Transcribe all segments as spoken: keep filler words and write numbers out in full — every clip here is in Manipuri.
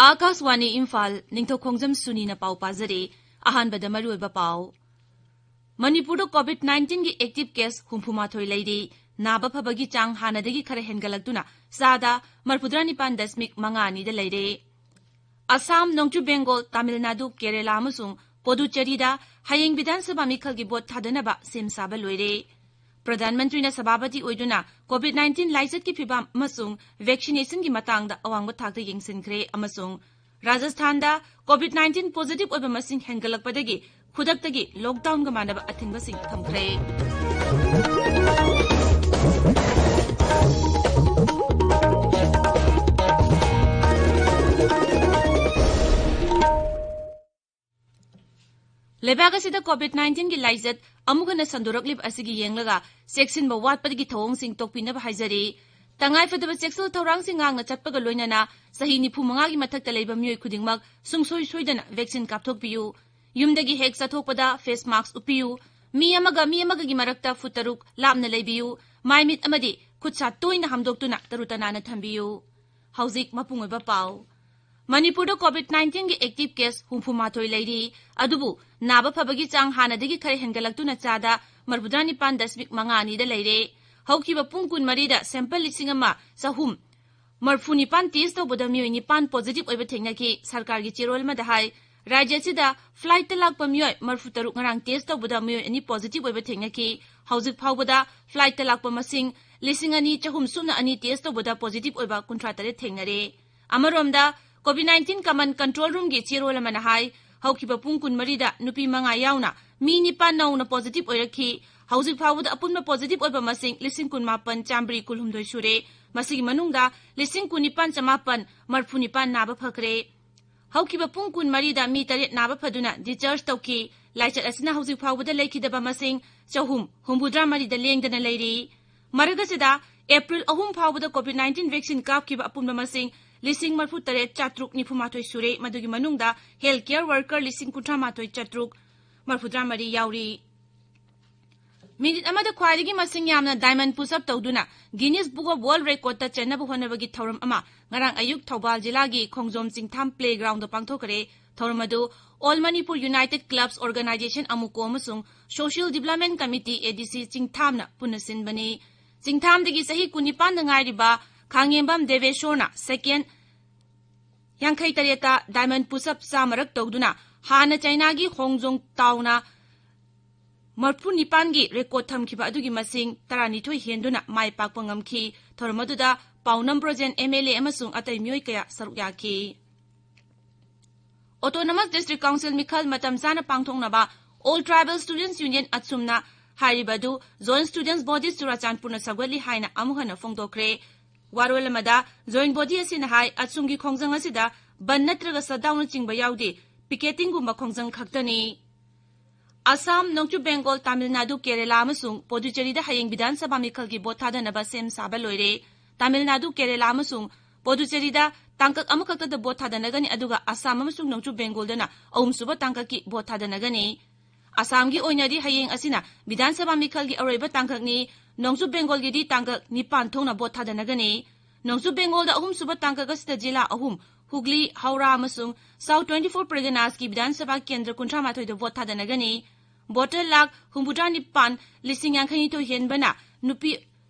ꯑꯥꯀꯥꯁꯋꯥꯅꯤ ꯏꯝꯐꯥꯜ, ꯅꯤꯡꯊꯧꯈꯣꯡꯖꯝ ꯁꯨꯅꯤꯅ ꯄꯥꯎ ꯄꯥꯖꯔꯤ꯫ ꯑꯍꯥꯟꯕꯗ ꯃꯔꯨꯑꯣꯏꯕ ꯄꯥꯎ꯫ ꯃꯅꯤꯄꯨꯔꯗ COVID nineteen ꯒꯤ active case ꯍꯨꯝꯐꯨ ꯃꯥꯊꯣꯏ ꯂꯩꯔꯤ꯫ ꯅꯥꯕ ꯐꯕꯒꯤ ꯆꯥꯡ ꯍꯥꯟꯅꯗꯒꯤ ꯈꯔ ꯍꯦꯟꯒꯠꯂꯛꯇꯨꯅ ꯆꯥꯗ ꯃꯔꯐꯨꯇꯔꯥ ꯅꯤꯄꯥꯟ ꯗꯁꯃꯤꯛ ꯃꯉꯥ ꯑꯅꯤꯗ ꯂꯩꯔꯦ꯫ ꯑꯁꯥꯝ, ꯅꯣꯡꯆꯨꯞ ꯕꯦꯡꯒꯣꯜ, ꯇꯥꯃꯤꯜ ꯅꯥꯗꯨ, ꯀꯦꯔꯦꯂꯥ ꯑꯃꯁꯨꯡ ꯄꯣꯗꯨꯆꯦꯔꯤꯗ ꯍꯌꯦꯡ ꯕꯤꯙꯥꯟ ꯁꯚꯥ ꯃꯤꯈꯜꯒꯤ ꯚꯣꯠ ꯊꯥꯗꯅꯕ ꯁꯦꯝ ꯁꯥꯕ ꯂꯣꯏꯔꯦ꯫ ꯄ꯭ꯔꯙꯥꯟ ꯃꯟꯇ꯭ꯔꯤꯅ ꯁꯚꯥꯄꯇꯤ ꯑꯣꯏꯗꯨꯅ COVID nineteen ꯂꯥꯏꯆꯠꯀꯤ ꯐꯤꯚꯝ ꯑꯃꯁꯨꯡ vaccination ꯒꯤ ꯃꯇꯥꯡꯗ ꯑꯋꯥꯡꯕ ꯊꯥꯛꯇ ꯌꯦꯡꯁꯤꯟꯈ꯭ꯔꯦ ꯑꯃꯁꯨꯡ ꯔꯥꯖꯁꯊꯥꯟꯗ COVID nineteen positive ꯑꯣꯏꯕ ꯃꯁꯤꯡ ꯍꯦꯟꯒꯠꯂꯛꯄꯗꯒꯤ ꯈꯨꯗꯛꯇꯒꯤ lockdown ꯒ ꯃꯥꯟꯅꯕ ꯑꯊꯤꯡꯕꯁꯤꯡ ꯊꯝꯈ꯭ꯔꯦ꯫ ꯂꯩꯕꯥꯛ ꯑꯁꯤꯗ COVID nineteen ꯒꯤ ꯂꯥꯏꯆꯠ ꯑꯃꯨꯛ ꯍꯟꯅ ꯁꯟꯗꯣꯔꯛꯂꯤꯕ ꯑꯁꯤꯒꯤ ꯌꯦꯡꯂꯒ ꯆꯦꯛꯁꯤꯟꯕ ꯋꯥꯠꯄꯗꯒꯤ ꯊꯧꯑꯣꯡꯁꯤꯡ ꯇꯣꯛꯄꯤꯅꯕ ꯍꯥꯏꯖꯔꯤ꯫ ꯇꯉꯥꯏꯐꯗꯕ ꯆꯦꯛꯁꯤꯜ ꯊꯧꯔꯥꯡꯁꯤꯡ ꯉꯥꯛꯅ ꯆꯠꯄꯒ ꯂꯣꯏꯅꯅ ꯆꯍꯤ ꯅꯤꯐꯨ ꯃꯉꯥꯒꯤ ꯃꯊꯛꯇ ꯂꯩꯕ ꯃꯤꯑꯣꯏ ꯈꯨꯗꯤꯡꯃꯛ ꯁꯨꯡꯁꯣꯏ ꯁꯣꯏꯗꯅ vaccine ꯀꯥꯞꯊꯣꯛꯄꯤꯌꯨ꯫ ꯌꯨꯝꯗꯒꯤ ꯍꯦꯛ ꯆꯠꯊꯣꯛꯄꯗ face mask ꯎꯞꯄꯤꯌꯨ꯫ ꯃꯤ ꯑꯃꯒ ꯃꯤ ꯑꯃꯒꯒꯤ ꯃꯔꯛꯇ ꯐꯨꯠ ꯇꯔꯨꯛ ꯂꯥꯞꯅ ꯂꯩꯕꯤꯌꯨ꯫ ꯃꯥꯏ ꯃꯤꯠ ꯑꯃꯗꯤ ꯈꯨꯠ ꯁꯥ ꯇꯣꯏꯅ ꯍꯥꯝꯗꯣꯛꯇꯨꯅ ꯇꯔꯨ ꯇꯅꯥꯟꯅ ꯊꯝꯕꯤꯌꯨ꯫ ꯍꯧꯖꯤꯛ ꯃꯄꯨꯡ ꯑꯣꯏꯕ ꯄꯥꯎ꯫ ꯃꯅꯤꯄꯨꯔꯗ COVID nineteen ꯒꯤ active case ꯍꯨꯝꯐꯨ ꯃꯥꯊꯣꯏ ꯂꯩꯔꯤ꯫ ꯑꯗꯨꯕꯨ ꯅꯥꯕ ꯐꯕꯒꯤ ꯆꯥꯡ ꯍꯥꯟꯅꯗꯒꯤ ꯈꯔ ꯍꯦꯟꯒꯠꯂꯛꯇꯨꯅ ꯆꯥꯗ ꯃꯔꯐꯨꯇꯔꯥ ꯅꯤꯄꯥꯟ ꯗꯁꯃꯤꯛ ꯃꯉꯥ ꯑꯅꯤꯗ ꯂꯩꯔꯦ꯫ ꯍꯧꯈꯤꯕ ꯄꯨꯡ ꯀꯨꯟ ꯃꯔꯤꯗ sample ꯂꯤꯁꯤꯡ ꯑꯃ ꯆꯍꯨꯝ ꯃꯔꯐꯨ ꯅꯤꯄꯥꯟ test ꯇꯧꯕꯗ ꯃꯤꯑꯣꯏ ꯅꯤꯄꯥꯟ positive ꯑꯣꯏꯕ ꯊꯦꯡꯅꯈꯤ꯫ ꯁꯔꯀꯥꯔꯒꯤ ꯆꯦꯔꯣꯜ ꯑꯃꯗ ꯍꯥꯏ, ꯔꯥꯖ꯭ꯌ ꯑꯁꯤꯗ flight ꯇ ꯂꯥꯛꯄ ꯃꯤꯑꯣꯏ ꯃꯔꯐꯨ ꯇꯔꯨꯛ ꯉꯔꯥꯡ test ꯇꯧꯕꯗ ꯃꯤꯑꯣꯏ ꯑꯅꯤ positive ꯑꯣꯏꯕ ꯊꯦꯡꯅꯈꯤ꯫ ꯍꯧꯖꯤꯛ ꯐꯥꯎꯕꯗ flight ꯇ ꯂꯥꯛꯄ ꯃꯁꯤꯡ ꯂꯤꯁꯤꯡ ꯑꯅꯤ ꯆꯍꯨꯝ ꯁꯨꯞꯅ ꯑꯅꯤ test ꯇꯧꯕꯗ positive ꯑꯣꯏꯕ ꯀꯨꯟꯊ꯭ꯔꯥ ꯇꯔꯦꯠ ꯊꯦꯡꯅꯔꯦ꯫ ꯑꯃꯔꯣꯝꯗ, COVID nineteen command control room ꯒꯤ ꯆꯦꯔꯣꯜ ꯑꯃꯅ ꯍꯥꯏ, ꯍꯧꯈꯤꯕ ꯄꯨꯡ ꯀꯨꯟ ꯃꯔꯤꯗ ꯅꯨꯄꯤ ꯃꯉꯥ ꯌꯥꯎꯅ ꯃꯤ ꯅꯤꯄꯥꯟ ꯅꯧꯅ positive ꯑꯣꯏꯔꯛꯈꯤ꯫ ꯍꯧꯖꯤꯛ ꯐꯥꯎꯕꯗ ꯑꯄꯨꯟꯕ positive ꯑꯣꯏꯕ ꯃꯁꯤꯡ ꯂꯤꯁꯤꯡ ꯀꯨꯟ ꯃꯥꯄꯟ ꯆꯥꯃꯔꯤ ꯀꯨꯟꯍꯨꯝꯗꯣꯏ ꯁꯨꯔꯦ꯫ ꯃꯁꯤꯒꯤ ꯃꯅꯨꯡꯗ ꯂꯤꯁꯤꯡ ꯀꯨꯟ ꯅꯤꯄꯥꯟ ꯆꯃꯥꯄꯟ ꯃꯔꯐꯨ ꯅꯤꯄꯥꯟ ꯅꯥꯕ ꯐꯈ꯭ꯔꯦ꯫ ꯍꯧꯈꯤꯕ ꯄꯨꯡ ꯀꯨꯟ ꯃꯔꯤꯗ ꯃꯤ ꯇꯔꯦꯠ ꯅꯥꯕ ꯐꯗꯨꯅ discharge ꯇꯧꯈꯤ꯫ ꯂꯥꯏꯆꯠ ꯑꯁꯤꯅ ꯍꯧꯖꯤꯛ ꯐꯥꯎꯕꯗ ꯂꯩꯈꯤꯗꯕ ꯃꯁꯤꯡ ꯆꯍꯨꯝ ꯍꯨꯝꯐꯨꯇꯔꯥ ꯃꯔꯤꯗ ꯂꯦꯡꯗꯅ ꯂꯩꯔꯤ꯫ ꯃꯔꯛ ꯑꯁꯤꯗ, ꯑꯦꯄ꯭ꯔꯤꯜ ꯑꯍꯨꯝ ꯐꯥꯎꯕꯗ COVID nineteen vaccine ꯀꯥꯞꯈꯤꯕ ꯑꯄꯨꯟꯕ ꯃꯁꯤꯡ ꯂꯤꯁꯤꯡ ꯃꯔꯤꯐꯨ ꯇꯔꯦꯠ ꯆꯥꯇ꯭ꯔꯨꯛ ꯅꯤꯐꯨ ꯃꯥꯊꯣꯏ ꯁꯨꯔꯦ꯫ ꯃꯗꯨꯒꯤ ꯃꯅꯨꯡꯗ health care worker ꯂꯤꯁꯤꯡ ꯀꯨꯟꯊ꯭ꯔꯥ ꯃꯥꯊꯣꯏ ꯆꯥꯇ꯭ꯔꯨꯛ ꯃꯔꯤꯐꯨ ꯇꯔꯥ ꯃꯔꯤ ꯌꯥꯎꯔꯤ꯫ ꯃꯤꯅꯤꯠ ꯑꯃꯗ ꯈ꯭ꯋꯥꯏꯗꯒꯤ ꯃꯁꯤꯡ ꯌꯥꯝꯅ diamond push up ꯇꯧꯗꯨꯅ Guinness Book of World Record ꯇ ꯆꯟꯅꯕ ꯍꯣꯠꯅꯕꯒꯤ ꯊꯧꯔꯝ ꯑꯃ ꯉꯔꯥꯡ ꯑꯌꯨꯛ ꯊꯧꯕꯥꯜ ꯖꯤꯂꯥꯒꯤ ꯈꯣꯡꯖꯣꯝ ꯆꯤꯡꯊꯥꯝ playground ꯗ ꯄꯥꯡꯊꯣꯛꯈ꯭ꯔꯦ꯫ ꯊꯧꯔꯝ ꯑꯗꯨ All Manipur United Clubs Organisation, ꯑꯃꯨꯀꯣ, ꯑꯃꯁꯨꯡ Social Development Committee, A D C, ꯆꯤꯡꯊꯥꯝꯅ ꯄꯨꯟꯅ ꯁꯤꯟꯕꯅꯤ꯫ ꯆꯤꯡꯊꯥꯝꯗꯒꯤ ꯆꯍꯤ ꯀꯨꯟꯅꯤꯄꯥꯟꯗ ꯉꯥꯏꯔꯤꯕ ꯈꯥꯡꯉꯦꯝꯕꯝ ꯗꯦꯕꯦꯁꯣꯔꯅ second ꯌꯥꯡꯈꯩ ꯇꯔꯦꯠꯇ diamond push up ꯆꯥꯝꯃꯔꯛ ꯇꯧꯗꯨꯅ ꯍꯥꯟꯅ ꯆꯩꯅꯥꯒꯤ ꯍꯣꯡꯖꯣꯡ ꯇꯥꯎꯅ ꯃꯔꯤꯐꯨ ꯅꯤꯄꯥꯟꯒꯤ record ꯊꯝꯈꯤꯕ ꯑꯗꯨꯒꯤ ꯃꯁꯤꯡ ꯇꯔꯥꯅꯤꯊꯣꯏ ꯍꯦꯟꯗꯨꯅ ꯃꯥꯏ ꯄꯥꯛꯄ ꯉꯝꯈꯤ꯫ ꯊꯧꯔꯝ ꯑꯗꯨꯗ ꯄꯥꯎꯅꯝ ꯕ꯭ꯔꯣꯖꯦꯟ, M L A ꯑꯃꯁꯨꯡ ꯑꯇꯩ ꯃꯤꯑꯣꯏ ꯀꯌꯥ ꯁꯔꯨꯛ ꯌꯥꯈꯤ꯫ Autonomous District Council ꯃꯤꯈꯜ ꯃꯇꯝ ꯆꯥꯅ ꯄꯥꯡꯊꯣꯛꯅꯕ All Tribal Students Union, ꯑꯠꯁꯨꯝꯅ ꯍꯥꯏꯔꯤꯕ ꯑꯗꯨ Joint Students Bodies ꯆꯨꯔꯥꯆꯥꯟꯄꯨꯔꯅ ꯁꯧꯒꯠꯂꯤ ꯍꯥꯏꯅ ꯑꯃꯨꯛ ꯍꯟꯅ ꯐꯣꯡꯗꯣꯛꯈ꯭ꯔꯦ꯫ ꯋꯥꯔꯣꯜ ꯑꯃꯗ Joint Body ꯑꯁꯤꯅ ꯍꯥꯏ, ꯑꯠꯁꯨꯝꯒꯤ ꯈꯣꯡꯖꯪ ꯑꯁꯤꯗ ꯕꯟ ꯅꯠꯇ꯭ꯔꯒ shutdown ꯅꯆꯤꯡꯕ ꯌꯥꯎꯗꯦ, picketing ꯒꯨꯝꯕ ꯈꯣꯡꯖꯪ ꯈꯛꯇꯅꯤ꯫ ꯑꯁꯥꯝ, ꯅꯣꯡꯆꯨꯞ ꯕꯦꯡꯒꯣꯜ, ꯇꯥꯃꯤꯜ ꯅꯥꯗꯨ, ꯀꯦꯔꯦꯂꯥ ꯑꯃꯁꯨꯡ ꯄꯣꯗꯨꯆꯦꯔꯤꯗ ꯍꯌꯦꯡ ꯕꯤꯙꯥꯟ ꯁꯚꯥ ꯃꯤꯈꯜꯒꯤ ꯚꯣꯠ ꯊꯥꯗꯅꯕ ꯁꯦꯝ ꯁꯥꯕ ꯂꯣꯏꯔꯦ꯫ ꯇꯥꯃꯤꯜ ꯅꯥꯗꯨ, ꯀꯦꯔꯦꯂꯥ ꯑꯃꯁꯨꯡ ꯄꯣꯗꯨꯆꯦꯔꯤꯗ ꯇꯥꯡꯀꯛ ꯑꯃꯈꯛꯇꯗ ꯚꯣꯠ ꯊꯥꯗꯅꯒꯅꯤ, ꯑꯗꯨꯒ ꯑꯁꯥꯝ ꯑꯃꯁꯨꯡ ꯅꯣꯡꯆꯨꯞ ꯕꯦꯡꯒꯣꯜꯗꯅ ꯑꯍꯨꯝꯁꯨꯕ ꯇꯥꯡꯀꯛꯀꯤ ꯚꯣꯠ ꯊꯥꯗꯅꯒꯅꯤ꯫ ꯑꯁꯥꯝꯒꯤ ꯑꯣꯏꯅꯗꯤ ꯍꯌꯦꯡ ꯑꯁꯤꯅ ꯕꯤꯙꯥꯟ ꯁꯚꯥ ꯃꯤꯈꯜꯒꯤ ꯑꯔꯣꯏꯕ ꯇꯥꯡꯀꯛꯅꯤ꯫ ꯅꯣꯡꯆꯨꯞ ꯕꯦꯡꯒꯣꯜꯒꯤꯗꯤ ꯇꯥꯡꯀꯛ ꯅꯤꯄꯥꯟ ꯊꯣꯛꯅ ꯚꯣꯠ ꯊꯥꯗꯅꯒꯅꯤ꯫ ꯅꯣꯡꯆꯨꯞ ꯕꯦꯡꯒꯣꯜꯗ ꯑꯍꯨꯝꯁꯨꯕ ꯇꯥꯡꯀꯛ ꯑꯁꯤꯗ ꯖꯤꯂꯥ ꯑꯍꯨꯝ, ꯍꯨꯒ꯭ꯂꯤ, ꯍꯧꯔꯥ ꯑꯃꯁꯨꯡ South twenty-four Paraganasꯀꯤ ꯕꯤꯙꯥꯟ ꯁꯚꯥ ꯀꯦꯟꯗ꯭ꯔ ꯀꯨꯟꯊ꯭ꯔꯥ ꯃꯥꯊꯣꯏꯗ ꯚꯣꯠ ꯊꯥꯗꯅꯒꯅꯤ꯫ Voter ꯂꯥꯈ ꯍꯨꯝꯐꯨꯇꯔꯥ ꯅꯤꯄꯥꯟ ꯂꯤꯁꯤꯡ ꯌꯥꯡꯈꯩ ꯅꯤꯊꯣꯏ ꯍꯦꯟꯕꯅ ꯅꯨꯄꯤ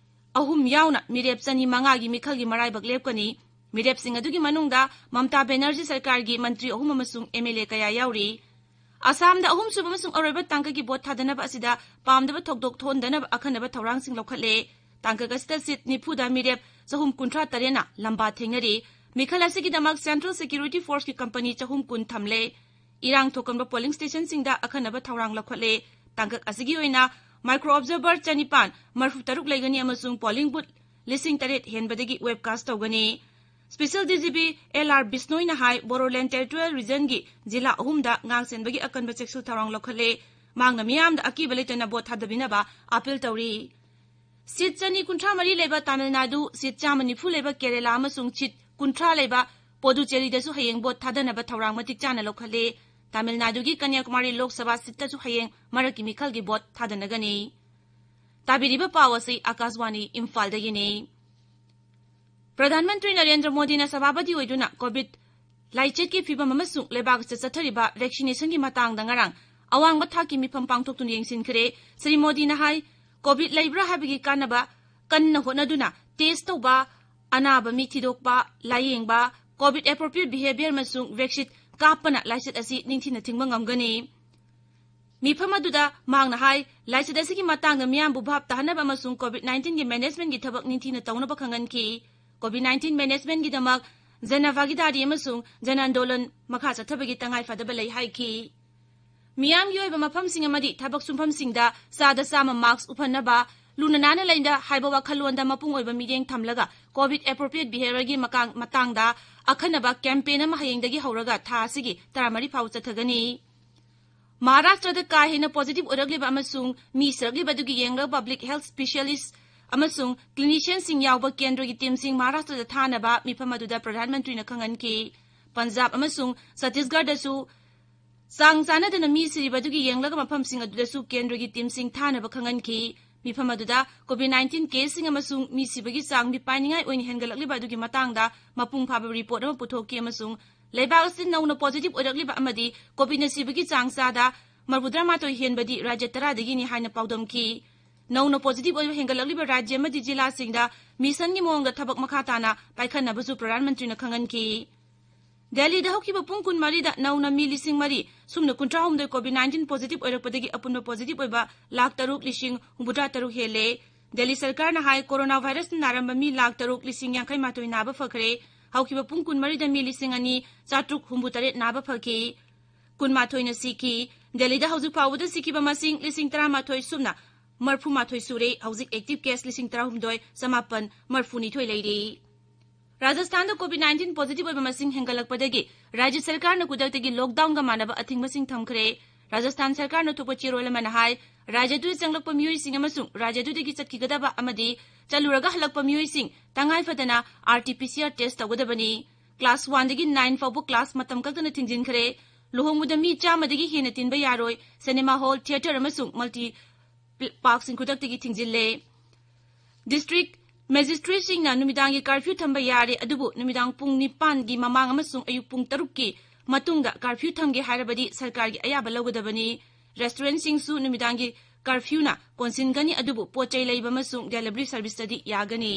ꯑꯍꯨꯝ ꯌꯥꯎꯅ ꯃꯤꯔꯦꯞ ꯆꯅꯤ ꯃꯉꯥꯒꯤ ꯃꯤꯈꯜꯒꯤ ꯃꯔꯥꯏꯕꯛ ꯂꯦꯞꯀꯅꯤ꯫ ꯃꯤꯔꯦꯞꯁꯤꯡ ꯑꯗꯨꯒꯤ ꯃꯅꯨꯡꯗ ꯃꯝꯇꯥ ꯕꯦꯅꯔꯖꯤ ꯁꯔꯀꯥꯔꯒꯤ ꯃꯟꯇ꯭ꯔꯤ ꯑꯍꯨꯝ ꯑꯃꯁꯨꯡ M L A ꯀꯌꯥ ꯌꯥꯎꯔꯤ꯫ ꯑꯁꯥꯝꯗ ꯑꯍꯨꯝꯁꯨꯕ ꯑꯃꯁꯨꯡ ꯑꯔꯣꯏꯕ ꯇꯥꯡꯀꯛꯀꯤ ꯚꯣꯠ ꯊꯥꯗꯅꯕ ꯑꯁꯤꯗ ꯄꯥꯝꯗꯕ ꯊꯧꯗꯣꯛ ꯊꯣꯛꯍꯟꯗꯅꯕ ꯑꯈꯟꯅꯕ ꯊꯧꯔꯥꯡꯁꯤꯡ ꯂꯧꯈꯠꯂꯦ꯫ ꯇꯥꯡꯀꯛ ꯑꯁꯤꯗ ꯁꯤꯠ ꯅꯤꯐꯨꯗ ꯃꯤꯔꯦꯞ ꯆꯍꯨꯝ ꯀꯨꯟꯊ꯭ꯔꯥ ꯇꯔꯦꯠꯅ ꯂꯝꯕꯥ ꯊꯦꯡꯅꯔꯤ꯫ ꯃꯤꯈꯜ ꯑꯁꯤꯒꯤꯗꯃꯛ Central Security Forceꯀꯤ ꯀꯝꯄꯅꯤ ꯆꯍꯨꯝ ꯀꯨꯟ ꯊꯝꯂꯦ꯫ ꯏꯔꯥꯡ ꯊꯣꯛꯀꯟꯕ polling stationꯁꯤꯡꯗ ꯑꯈꯟꯅꯕ ꯊꯧꯔꯥꯡ ꯂꯧꯈꯠꯂꯦ꯫ ꯇꯥꯡꯀꯛ ꯑꯁꯤꯒꯤ ꯑꯣꯏꯅ micro observer ꯆꯅꯤꯄꯥꯟ ꯃꯔꯤꯐꯨ ꯇꯔꯨꯛ ꯂꯩꯒꯅꯤ ꯑꯃꯁꯨꯡ polling booth ꯂꯤꯁꯤꯡ ꯇꯔꯦꯠ ꯍꯦꯟꯕꯗꯒꯤ webcast ꯇꯧꯒꯅꯤ꯫ Special D G P L R ꯕꯤꯁꯅꯣꯏꯅ ꯍꯥꯏ, Bodoland Territorial Regionꯒꯤ ꯖꯤꯂꯥ ꯑꯍꯨꯝꯗ ꯉꯥꯛ ꯁꯦꯟꯕꯒꯤ ꯑꯀꯟꯕ ꯆꯦꯛꯁꯤꯜ ꯊꯧꯔꯥꯡ ꯂꯧꯈꯠꯂꯦ꯫ ꯃꯍꯥꯛꯅ ꯃꯤꯌꯥꯝꯗ ꯑꯀꯤꯕ ꯂꯩꯇꯅ ꯚꯣꯠ ꯊꯥꯗꯕꯤꯅꯕ appeal ꯇꯧꯔꯤ꯫ ꯁꯤꯠ ꯆꯅꯤ ꯀꯨꯟꯊ꯭ꯔꯥ ꯃꯔꯤ ꯂꯩꯕ ꯇꯥꯃꯤꯜ ꯅꯥꯗꯨ, ꯁꯤꯠ ꯆꯥꯝꯃ ꯅꯤꯐꯨ ꯂꯩꯕ ꯀꯦꯔꯦꯂꯥ ꯑꯃꯁꯨꯡ ꯁꯤꯠ ꯀꯨꯟꯊ꯭ꯔꯥ ꯂꯩꯕ ꯄꯣꯗꯨꯆꯦꯔꯤꯗꯁꯨ ꯍꯌꯦꯡ ꯚꯣꯠ ꯊꯥꯗꯅꯕ ꯊꯧꯔꯥꯡ ꯃꯇꯤꯛ ꯆꯥꯅ ꯂꯧꯈꯠꯂꯦ꯫ ꯇꯥꯃꯤꯜ ꯅꯥꯗꯨꯒꯤ ꯀꯟꯌꯥꯀꯨꯃꯥꯔꯤ ꯂꯣꯛ ꯁꯚꯥ ꯁꯤꯠꯇꯁꯨ ꯍꯌꯦꯡ ꯃꯔꯛꯀꯤ ꯃꯤꯈꯜꯒꯤ ꯚꯣꯠ ꯊꯥꯗꯅꯒꯅꯤ꯫ ꯇꯥꯕꯤꯔꯤꯕ ꯄꯥꯎ ꯑꯁꯤ ꯑꯥꯀꯥꯁꯕꯥꯅꯤ ꯏꯝꯐꯥꯜꯗꯒꯤꯅꯤ꯫ ꯄ꯭ꯔꯙꯥꯟ ꯃꯟꯇ꯭ꯔꯤ ꯅꯔꯦꯟꯗ꯭ꯔ ꯃꯣꯗꯤꯅ ꯁꯚꯥꯄꯇꯤ ꯑꯣꯏꯗꯨꯅ ꯀꯣꯚꯤꯗ ꯂꯥꯏꯆꯠꯀꯤ ꯐꯤꯕꯝ ꯑꯃꯁꯨꯡ ꯂꯩꯕꯥꯛ ꯑꯁꯤꯗ ꯆꯠꯊꯔꯤꯕ ꯚꯦꯛꯁꯤꯅꯦꯁꯟꯒꯤ ꯃꯇꯥꯡꯗ ꯉꯔꯥꯡ ꯑꯋꯥꯡꯕ ꯊꯥꯛꯀꯤ ꯃꯤꯐꯝ ꯄꯥꯡꯊꯣꯛꯇꯨꯅ ꯌꯦꯡꯁꯤꯟꯈ꯭ꯔꯦ꯫ ꯁ꯭ꯔꯤ ꯃꯣꯗꯤꯅ ꯍꯥꯏ, ꯀꯣꯚꯤꯗ ꯂꯩꯕ꯭ꯔꯥ ꯍꯥꯏꯕꯒꯤ ꯀꯥꯟꯅꯕ ꯀꯟꯅ ꯍꯣꯠꯅꯗꯨꯅ ꯇꯦꯁ ꯇꯧꯕ, ꯑꯅꯥꯕ ꯃꯤ ꯊꯤꯗꯣꯛꯄ, ꯂꯥꯌꯦꯡꯕ, ꯀꯣꯚꯤꯗ ꯑꯦꯄ꯭ꯔꯣꯄ꯭ꯔꯤꯌꯦꯠ ꯕꯤꯍꯦꯕꯤꯌꯔ ꯑꯃꯁꯨꯡ ꯚꯦꯛꯁꯤꯟ ꯀꯥꯞꯄꯅ ꯂꯥꯏꯆꯠ ꯑꯁꯤ ꯅꯤꯡꯊꯤꯅ ꯊꯤꯡꯕ ꯉꯝꯒꯅꯤ꯫ ꯃꯤꯐꯝ ꯑꯗꯨꯗ ꯃꯍꯥꯛꯅ ꯍꯥꯏ, ꯂꯥꯏꯆꯠ ꯑꯁꯤꯒꯤ ꯃꯇꯥꯡꯗ ꯃꯤꯌꯥꯝꯕꯨ ꯚꯥꯞ ꯇꯥꯍꯟꯅꯕ ꯑꯃꯁꯨꯡ ꯀꯣꯚꯤꯗ ꯅꯥꯏꯟꯇꯤꯟꯒꯤ ꯃꯦꯅꯦꯖꯃꯦꯟꯠꯒꯤ ꯊꯕꯛ ꯅꯤꯡꯊꯤꯅ ꯇꯧꯅꯕ ꯈꯪꯍꯟꯈꯤ꯫ ꯀꯣꯚꯤꯗ ꯅꯥꯏꯟꯇꯤꯟ ꯃꯦꯅꯦꯖꯃꯦꯟꯠꯒꯤꯗꯃꯛ ꯖꯅ ꯚꯥꯒꯤꯗꯥꯔꯤ ꯑꯃꯁꯨꯡ ꯖꯅ ꯑꯟꯗꯣꯂꯟ ꯃꯈꯥ ꯆꯠꯊꯕꯒꯤ ꯇꯉꯥꯏ ꯐꯗꯕ ꯂꯩ ꯍꯥꯏꯈꯤ꯫ ꯃꯤꯌꯥꯝꯒꯤ ꯑꯣꯏꯕ ꯃꯐꯝꯁꯤꯡ ꯑꯃꯗꯤ ꯊꯕꯛ ꯁꯨꯡꯐꯝꯁꯤꯡꯗ ꯆꯥꯗ ꯆꯥꯝꯃ ꯃꯥꯁꯛ ꯎꯞꯍꯟꯅꯕ, ꯂꯨꯅ ꯅꯥꯟꯅ ꯂꯩꯅ ꯍꯥꯏꯕ ꯋꯥꯈꯜꯂꯣꯟꯗ ꯃꯄꯨꯡ ꯑꯣꯏꯕ ꯃꯤꯠꯌꯦꯡ ꯊꯝꯂꯒ ꯀꯣꯚꯤꯗ ꯑꯦꯄ꯭ꯔꯣꯄ꯭ꯔꯤꯌꯦꯠ ꯕꯤꯍꯦꯕꯤꯌꯔꯒꯤ ꯃꯀꯥꯡ-, ꯃꯇꯥꯡꯗ ꯑꯈꯟꯅꯕ ꯀꯦꯝꯄꯦꯟ ꯑꯃ ꯍꯌꯦꯡꯗꯒꯤ ꯍꯧꯔꯒ ꯊꯥ ꯑꯁꯤꯒꯤ ꯇꯔꯥꯃꯔꯤ ꯐꯥꯎ ꯆꯠꯊꯒꯅꯤ꯫ ꯃꯍꯥꯔꯥꯁꯇ꯭ꯔꯗ ꯀꯥ ꯍꯦꯟꯅ ꯄꯣꯖꯤꯇꯤꯚ ꯑꯣꯏꯔꯛꯂꯤꯕ ꯑꯃꯁꯨꯡ ꯃꯤ ꯁꯤꯔꯛꯂꯤꯕ ꯑꯗꯨꯒꯤ ꯌꯦꯡꯂꯒ ꯄꯕ꯭ꯂꯤꯛ ꯍꯦꯜꯊ ꯁ꯭ꯄꯦꯁꯤꯌꯦꯂꯤꯁ ꯑꯃꯁꯨꯡ ꯀ꯭ꯂꯤꯅꯤꯁꯤꯌꯟꯁꯤꯡ ꯌꯥꯎꯕ ꯀꯦꯟꯗ꯭ꯔꯒꯤ ꯇꯤꯝꯁꯤꯡ ꯃꯍꯥꯔꯥꯁꯇ꯭ꯔꯗ ꯊꯥꯅꯕ ꯃꯤꯐꯝ ꯑꯗꯨꯗ ꯄ꯭ꯔꯙꯥꯟ ꯃꯟꯇ꯭ꯔꯤꯅ ꯈꯪꯍꯟꯈꯤ꯫ ꯄꯟꯖꯥꯕ ꯑꯃꯁꯨꯡ ꯆꯇꯤꯁꯒꯔꯗꯁꯨ ꯆꯥꯡ ꯆꯥꯟꯅꯗꯅ ꯃꯤ ꯁꯤꯔꯤꯕ ꯑꯗꯨꯒꯤ ꯌꯦꯡꯂꯒ ꯃꯐꯝꯁꯤꯡ ꯑꯗꯨꯗꯁꯨ ꯀꯦꯟꯗ꯭ꯔꯒꯤ ꯇꯤꯝꯁꯤꯡ ꯊꯥꯅꯕ ꯈꯪꯍꯟꯈꯤ꯫ ꯃꯤꯐꯝ ꯑꯗꯨꯗ ꯀꯣꯚꯤꯗ ꯅꯥꯏꯟꯇꯤꯟ ꯀꯦꯁꯁꯤꯡ ꯑꯃꯁꯨꯡ ꯃꯤ ꯁꯤꯕꯒꯤ ꯆꯥꯡ ꯃꯤꯄꯥꯏꯅꯤꯡꯉꯥꯏ ꯑꯣꯏꯅ ꯍꯦꯟꯒꯠꯂꯛꯂꯤꯕ ꯑꯗꯨꯒꯤ ꯃꯇꯥꯡꯗ ꯃꯄꯨꯡ ꯐꯥꯕ ꯔꯤꯄꯣꯔꯠ ꯑꯃ ꯄꯨꯊꯣꯛꯈꯤ ꯑꯃꯁꯨꯡ ꯂꯩꯕꯥꯛ ꯑꯁꯤꯗ ꯅꯧꯅ ꯄꯣꯖꯤꯇꯤꯚ ꯑꯣꯏꯔꯛꯂꯤꯕ ꯑꯃꯗꯤ ꯀꯣꯚꯤꯗꯅ ꯁꯤꯕꯒꯤ ꯆꯥꯡ ꯆꯥꯗ ꯃꯔꯐꯨꯇꯔꯥꯃꯥꯊꯣꯏ ꯍꯦꯟꯕꯗꯤ ꯔꯥꯖ꯭ꯌ ꯇꯔꯥꯗꯒꯤꯅꯤ ꯍꯥꯏꯅ ꯄꯥꯎꯗꯝꯈꯤ꯫ ꯅꯧꯅ ꯄꯣꯖꯤꯇꯤꯚ ꯑꯣꯏꯕ ꯍꯦꯟꯒꯠꯂꯛꯂꯤꯕ ꯔꯥꯖ꯭ꯌ ꯑꯃꯗꯤ ꯖꯤꯂꯥꯁꯤꯡꯗ ꯃꯤꯁꯟꯒꯤ ꯃꯑꯣꯡꯗ ꯊꯕꯛ ꯃꯈꯥ ꯇꯥꯅ ꯄꯥꯏꯈꯠꯅꯕꯁꯨ ꯄ꯭ꯔꯙꯥꯟ ꯃꯟꯇ꯭ꯔꯤꯅ ꯈꯪꯍꯟꯈꯤ꯫ ꯗꯦꯜꯂꯤꯗ ꯍꯧꯈꯤꯕ ꯄꯨꯡ ꯀꯨꯟꯃꯔꯤꯗ ꯅꯧꯅ ꯃꯤ ꯂꯤꯁꯤꯡ ꯃꯔꯤ ꯁꯨꯞꯅ ꯀꯨꯟꯊ꯭ꯔꯥꯍꯨꯝꯗꯣꯏ ꯀꯣꯚꯤꯗ ꯅꯥꯏꯟꯇꯤꯟ ꯄꯣꯖꯤꯇꯤꯚ ꯑꯣꯏꯔꯛꯄꯗꯒꯤ ꯑꯄꯨꯟꯕ ꯄꯣꯖꯤꯇꯤꯚ ꯑꯣꯏꯕ ꯂꯥꯈ ꯇꯔꯨꯛ ꯂꯤꯁꯤꯡ ꯍꯨꯝꯐꯨꯇꯔꯥ ꯇꯔꯨꯛ ꯍꯦꯜꯂꯦ꯫ ꯗꯦꯜꯂꯤ ꯁꯔꯀꯥꯔꯅ ꯍꯥꯏ, ꯀꯣꯔꯣꯅꯥ ꯚꯥꯏꯔꯁꯅ ꯅꯥꯔꯝꯕ ꯃꯤ ꯂꯥꯈ ꯇꯔꯨꯛ ꯂꯤꯁꯤꯡ ꯌꯥꯡꯈꯩ ꯃꯥꯊꯣꯏ ꯅꯥꯕ ꯐꯈ꯭ꯔꯦ꯫ ꯍꯧꯈꯤꯕ ꯄꯨꯡ ꯀꯨꯟꯃꯔꯤꯗ ꯃꯤ ꯂꯤꯁꯤꯡ ꯑꯅꯤ ꯆꯥꯇ꯭ꯔꯨꯛ ꯍꯨꯝꯐꯨꯇꯔꯦꯠ ꯅꯥꯕ ꯐꯈꯤ꯫ ꯀꯨꯟꯃꯥꯊꯣꯏꯅ ꯁꯤꯈꯤ꯫ ꯗꯦꯜꯂꯤꯗ ꯍꯧꯖꯤꯛ ꯐꯥꯎꯕꯗ ꯁꯤꯈꯤꯕ ꯃꯁꯤꯡ ꯂꯤꯁꯤꯡ ꯇꯔꯥꯃꯥꯊꯣꯏ ꯁꯨꯞꯅ ꯃꯔꯐꯨꯃꯥꯊꯣꯏ ꯁꯨꯔꯦ꯫ ꯍꯧꯖꯤꯛ ꯑꯦꯛꯇꯤꯚ ꯀꯦꯁ ꯂꯤꯁꯤꯡ ꯇꯔꯥꯍꯨꯝꯗꯣꯏ ꯆꯃꯥꯄꯟ ꯃꯔꯐꯨꯅꯤꯊꯣꯏ ꯂꯩꯔꯤ꯫ ꯔꯥꯖꯁꯊꯥꯟꯗ ꯀꯣꯚꯤꯗ ꯅꯥꯏꯟꯇꯤꯟ ꯄꯣꯖꯤꯇꯤꯚ ꯑꯣꯏꯕ ꯃꯁꯤꯡ ꯍꯦꯟꯒꯠꯂꯛꯄꯗꯒꯤ ꯔꯥꯖ꯭ꯌ ꯁꯔꯀꯥꯔꯅ ꯈꯨꯗꯛꯇꯒꯤ ꯂꯣꯛꯗꯥꯎꯟꯒ ꯃꯥꯟꯅꯕ ꯑꯊꯤꯡꯕꯁꯤꯡ ꯊꯝꯈ꯭ꯔꯦ꯫ ꯔꯥꯖꯁꯊꯥꯟ ꯁꯔꯀꯥꯔꯅ ꯊꯣꯛꯄ ꯆꯦꯔꯣꯜ ꯑꯃꯅ ꯍꯥꯏ, ꯔꯥꯖ꯭ꯌꯗꯨꯗ ꯆꯪꯂꯛꯄ ꯃꯤꯑꯣꯏꯁꯤꯡ ꯑꯃꯁꯨꯡ ꯔꯥꯖ꯭ꯌꯗꯨꯗꯒꯤ ꯆꯠꯈꯤꯒꯗꯕ ꯑꯃꯗꯤ ꯆꯠꯂꯨꯔꯒ ꯍꯜꯂꯛꯄ ꯃꯤꯑꯣꯏꯁꯤꯡ ꯇꯉꯥꯏ ꯐꯗꯅ RT-PCR test ꯇꯧꯒꯗꯕꯅꯤ꯫ Class one ꯗꯒꯤ nine ꯐꯥꯎꯕ class ꯃꯇꯝ ꯀꯛꯇꯅ ꯊꯤꯡꯖꯤꯟꯈ꯭ꯔꯦ꯫ ꯂꯨꯍꯣꯡꯕꯗ ꯃꯤ ꯆꯥꯝꯃꯗꯒꯤ ꯍꯦꯟꯅ ꯇꯤꯟꯕ ꯌꯥꯔꯣꯏ꯫ Cinema hall, theatre ꯑꯃꯁꯨꯡ multi parkꯁꯤꯡ ꯈꯨꯗꯛꯇꯒꯤ ꯊꯤꯡꯖꯤꯜꯂꯦ꯫ District magistrateꯁꯤꯡꯅ ꯅꯨꯃꯤꯗꯥꯡꯒꯤ curfew ꯊꯝꯕ ꯌꯥꯔꯦ, ꯑꯗꯨꯕꯨ ꯅꯨꯃꯤꯗꯥꯡ ꯄꯨꯡ ꯅꯤꯄꯥꯟꯒꯤ ꯃꯃꯥꯡ ꯑꯃꯁꯨꯡ ꯑꯌꯨꯛ ꯄꯨꯡ ꯇꯔꯨꯛꯀꯤ ꯃꯇꯨꯡꯗ curfew ꯊꯝꯒꯦ ꯍꯥꯏꯔꯕꯗꯤ ꯁꯔꯀꯥꯔꯒꯤ ꯑꯌꯥꯕ ꯂꯧꯒꯗꯕꯅꯤ꯫ Restaurantꯁꯤꯡꯁꯨ ꯅꯨꯃꯤꯗꯥꯡꯒꯤ curfewꯅ ꯀꯣꯟꯁꯤꯟꯒꯅꯤ, ꯑꯗꯨꯕꯨ ꯄꯣꯠ ꯆꯩ ꯂꯩꯕ ꯑꯃꯁꯨꯡ delivery serviceꯇꯗꯤ ꯌꯥꯒꯅꯤ꯫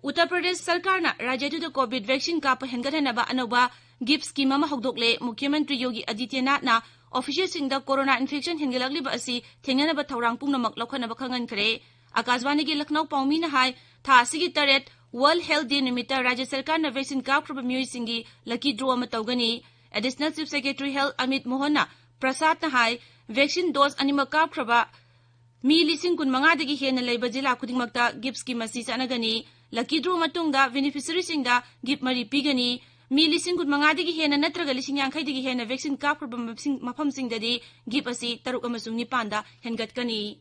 ꯎꯠꯇꯔ ꯄ꯭ꯔꯗꯦꯁ ꯁꯔꯀꯥꯔꯅ ꯔꯥꯖ꯭ꯌꯗꯨꯗ COVID vaccine ꯀꯥꯞꯄ ꯍꯦꯟꯒꯠꯍꯟꯅꯕ ꯑꯅꯧꯕ ꯒꯤꯐ ꯁ꯭ꯀꯤꯝ ꯑꯃ ꯍꯧꯗꯣꯛꯂꯦ꯫ ꯃꯨꯈ꯭ꯌ ꯃꯟꯇ꯭ꯔꯤ ꯌꯣꯒꯤ ꯑꯥꯗꯤꯇ꯭ꯌꯅꯥꯊꯅ ꯑꯣꯐꯤꯁꯔꯁꯤꯡꯗ corona infection ꯍꯦꯟꯒꯠꯂꯛꯂꯤꯕ ꯑꯁꯤ ꯊꯦꯡꯅꯅꯕ ꯊꯧꯔꯥꯡ ꯄꯨꯝꯅꯃꯛ ꯂꯧꯈꯠꯅꯕ ꯈꯪꯍꯟꯈ꯭ꯔꯦ꯫ ꯑꯀꯥꯁꯕꯥꯅꯤꯒꯤ ꯂꯈꯅꯧ ꯄꯥꯎꯃꯤꯅ ꯍꯥꯏ, ꯊꯥ ꯑꯁꯤꯒꯤ ꯇꯔꯦꯠ World Health Day ꯅꯨꯃꯤꯠꯇ ꯔꯥꯖ꯭ꯌ ꯁꯔꯀꯥꯔꯅ vaccine ꯀꯥꯞꯈ꯭ꯔꯕ ꯃꯤꯑꯣꯏꯁꯤꯡꯒꯤ lucky draw ꯑꯃ ꯇꯧꯒꯅꯤ꯫ Additional Chief Secretary Health Amit ꯃꯣꯍꯟꯅ ꯄ꯭ꯔꯁꯥꯗꯅ ꯍꯥꯏ, vaccine dose ꯑꯅꯤꯃꯛ ꯀꯥꯞꯈ꯭ꯔꯕ ꯃꯤ ꯂꯤꯁꯤꯡ ꯀꯨꯟꯃꯉꯥꯗꯒꯤ ꯍꯦꯟꯅ ꯂꯩꯕ ꯖꯤꯂꯥ ꯈꯨꯗꯤꯡꯃꯛꯇ ꯒꯤꯐ ꯁ꯭ꯀꯤꯝ ꯑꯁꯤ ꯆꯠꯅꯒꯅꯤ꯫ Lucky draw ꯃꯇꯨꯡꯗ ꯕꯦꯅꯤꯐꯤꯁꯔꯤꯁꯤꯡꯗ ꯒꯤꯐ ꯃꯔꯤ ꯄꯤꯒꯅꯤ꯫ ꯃꯤ ꯂꯤꯁꯤꯡ ꯀꯨꯟꯃꯉꯥꯗꯒꯤ ꯍꯦꯟꯅ ꯅꯠꯇ꯭ꯔꯒ ꯂꯤꯁꯤꯡ ꯌꯥꯡꯈꯩꯗꯒꯤ ꯍꯦꯟꯅ ꯚꯦꯛꯁꯤꯟ ꯀꯥꯞꯈ꯭ꯔꯕ ꯃꯐꯝꯁꯤꯡ-, ꯃꯐꯝꯁꯤꯡꯗꯗꯤ ꯒꯤꯐ ꯑꯁꯤ ꯇꯔꯨꯛ ꯑꯃꯁꯨꯡ ꯅꯤꯄꯥꯟꯗ ꯍꯦꯟꯒꯠꯀꯅꯤ꯫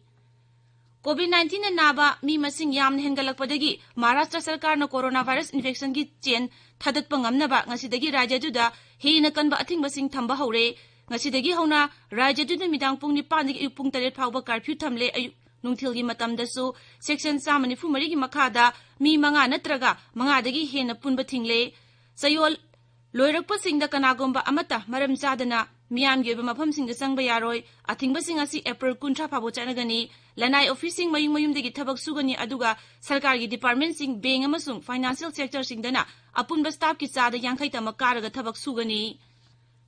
COVID nineteenꯅ ꯅꯥꯕ ꯃꯤ ꯃꯁꯤꯡ ꯌꯥꯝꯅ ꯍꯦꯟꯒꯠꯂꯛꯄꯗꯒꯤ ꯃꯍꯥꯔꯥꯁꯇ꯭ꯔ ꯁꯔꯀꯥꯔꯅ ꯀꯣꯔꯣꯅꯥ ꯚꯥꯏꯔꯁ ꯏꯟꯐꯦꯛꯁꯟꯒꯤ ꯆꯦꯟ ꯊꯥꯗꯠꯄ ꯉꯝꯅꯕ ꯉꯁꯤꯗꯒꯤ ꯔꯥꯖ꯭ꯌꯗꯨꯗ ꯍꯦꯟꯅ ꯀꯟꯕ ꯑꯊꯤꯡꯕꯁꯤꯡ ꯊꯝꯕ ꯍꯧꯔꯦ꯫ ꯉꯁꯤꯗꯒꯤ ꯍꯧꯅ ꯔꯥꯖ꯭ꯌꯗꯨꯗ ꯅꯨꯃꯤꯗꯥꯡ ꯄꯨꯡ ꯅꯤꯄꯥꯟꯗꯒꯤ ꯑꯌꯨꯛ ꯄꯨꯡ ꯇꯔꯦꯠ ꯐꯥꯎꯕ ꯀꯥꯔꯐ꯭ꯌꯨ ꯊꯝꯂꯦ꯫ ꯑꯌꯨꯛ ꯅꯨꯡꯊꯤꯜꯒꯤ ꯃꯇꯝꯗꯁꯨ ꯁꯦꯛꯁꯟ ꯆꯥꯝꯃ ꯅꯤꯐꯨ ꯃꯔꯤꯒꯤ ꯃꯈꯥꯗ ꯃꯤ ꯃꯉꯥ ꯅꯠꯇ꯭ꯔꯒ ꯃꯉꯥꯗꯒꯤ ꯍꯦꯟꯅ ꯄꯨꯟꯕ ꯊꯤꯡꯂꯦ꯫ ꯆꯌꯣꯜ ꯂꯣꯏꯔꯛꯄꯁꯤꯡꯗ ꯀꯅꯥꯒꯨꯝꯕ ꯑꯃꯠꯇ ꯃꯔꯝ ꯆꯥꯗꯅ ꯃꯤꯌꯥꯝꯒꯤ ꯑꯣꯏꯕ ꯃꯐꯝꯁꯤꯡꯗ ꯆꯪꯕ ꯌꯥꯔꯣꯏ꯫ ꯑꯊꯤꯡꯕꯁꯤꯡ ꯑꯁꯤ ꯑꯦꯄ꯭ꯔꯤꯜ ꯀꯨꯟꯊ꯭ꯔꯥ ꯐꯥꯎꯕ ꯆꯠꯅꯒꯅꯤ꯫ ꯂꯅꯥꯏ ꯑꯣꯐꯤꯁꯁꯤꯡ ꯃꯌꯨꯝ ꯃꯌꯨꯝꯗꯒꯤ ꯊꯕꯛ ꯁꯨꯒꯅꯤ, ꯑꯗꯨꯒ ꯁꯔꯀꯥꯔꯒꯤ ꯗꯤꯄꯥꯔꯠꯃꯦꯟꯠꯁꯤꯡ, ꯕꯦꯡꯛ ꯑꯃꯁꯨꯡ ꯐꯥꯏꯅꯥꯟꯁꯤꯌꯦꯜ ꯁꯦꯛꯇꯔꯁꯤꯡꯗꯅ ꯑꯄꯨꯟꯕ ꯁ꯭ꯇꯥꯐꯀꯤ ꯆꯥꯗ ꯌꯥꯡꯈꯩ ꯇꯃꯛ ꯀꯥꯔꯒ ꯊꯕꯛ ꯁꯨꯒꯅꯤ꯫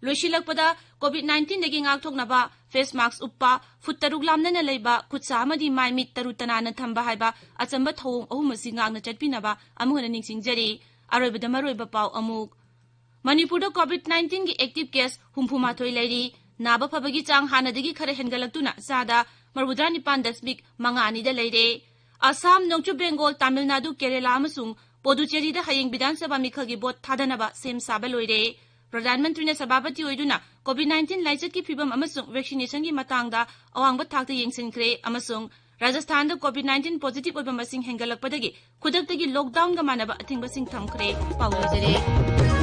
ꯂꯣꯏꯁꯤꯜꯂꯛꯄꯗ, COVID nineteenꯗꯒꯤ ꯉꯥꯛꯊꯣꯛꯅꯕ ꯐꯦꯁ ꯃꯥꯛꯁ ꯎꯞꯄ, ꯐꯨꯠ ꯇꯔꯨꯛ ꯂꯥꯝꯅꯅ ꯂꯩꯕ, ꯈꯨꯠ ꯁꯥ ꯑꯃꯗꯤ ꯃꯥꯏ ꯃꯤꯠ ꯇꯔꯨ ꯇꯅꯥꯟꯅ ꯊꯝꯕ ꯍꯥꯏꯕ ꯑꯆꯝꯕ ꯊꯧꯑꯣꯡ ꯑꯍꯨꯝ ꯑꯁꯤ ꯉꯥꯛꯅ ꯆꯠꯄꯤꯅꯕ ꯑꯃꯨꯛ ꯍꯟꯅ ꯅꯤꯡꯁꯤꯡꯖꯔꯤ꯫ ꯑꯔꯣꯏꯕꯗ ꯃꯔꯨꯑꯣꯏꯕ ꯄꯥꯎ ꯑꯃꯨꯛ꯫ ꯃꯅꯤꯄꯨꯔꯗ COVID nineteenꯒꯤ active case ꯍꯨꯝꯐꯨ ꯃꯥꯊꯣꯏ ꯂꯩꯔꯤ꯫ ꯅꯥꯕ ꯐꯕꯒꯤ ꯆꯥꯡ ꯍꯥꯟꯅꯗꯒꯤ ꯈꯔ ꯍꯦꯟꯒꯠꯂꯛꯇꯨꯅ ꯆꯥꯗ ꯃꯔꯤꯐꯨꯇꯔꯥ ꯅꯤꯄꯥꯟ ꯗꯁꯃꯤꯛ ꯃꯉꯥ ꯑꯅꯤꯗ ꯂꯩꯔꯦ꯫ ꯑꯁꯥꯝ, ꯅꯣꯡꯆꯨꯞ ꯕꯦꯡꯒꯣꯜ, ꯇꯥꯃꯤꯜ ꯅꯥꯗꯨ, ꯀꯦꯔꯦꯂꯥ ꯑꯃꯁꯨꯡ ꯄꯣꯗꯨꯆꯦꯔꯤꯗ ꯍꯌꯦꯡ ꯕꯤꯙꯥꯟ ꯁꯚꯥ ꯃꯤꯈꯜꯒꯤ ꯚꯣꯠ ꯊꯥꯗꯅꯕ ꯁꯦꯝ ꯁꯥꯕ ꯂꯣꯏꯔꯦ꯫ ꯄ꯭ꯔꯙꯥꯟ ꯃꯟꯇ꯭ꯔꯤꯅ ꯁꯚꯥꯄꯇꯤ ꯑꯣꯏꯗꯨꯅ COVID nineteen ꯂꯥꯏꯆꯠꯀꯤ ꯐꯤꯚꯝ ꯑꯃꯁꯨꯡ ꯚꯦꯛꯁꯤꯅꯦꯁꯟꯒꯤ ꯃꯇꯥꯡꯗ ꯑꯋꯥꯡꯕ ꯊꯥꯛꯇ ꯌꯦꯡꯁꯤꯟꯈ꯭ꯔꯦ ꯑꯃꯁꯨꯡ ꯔꯥꯖꯁꯊꯥꯟꯗ ꯀꯣꯚꯤꯗ ꯅꯥꯏꯟꯇꯤꯟ ꯄꯣꯖꯤꯇꯤꯚ ꯑꯣꯏꯕ ꯃꯁꯤꯡ ꯍꯦꯟꯒꯠꯂꯛꯄꯗꯒꯤ ꯈꯨꯗꯛꯇꯒꯤ ꯂꯣꯛꯗꯥꯎꯟꯒ ꯃꯥꯟꯅꯕ ꯑꯊꯤꯡꯕꯁꯤꯡ ꯊꯝꯈ꯭ꯔꯦ꯫ ꯄꯥꯎ ꯂꯣꯏꯖꯔꯦ꯫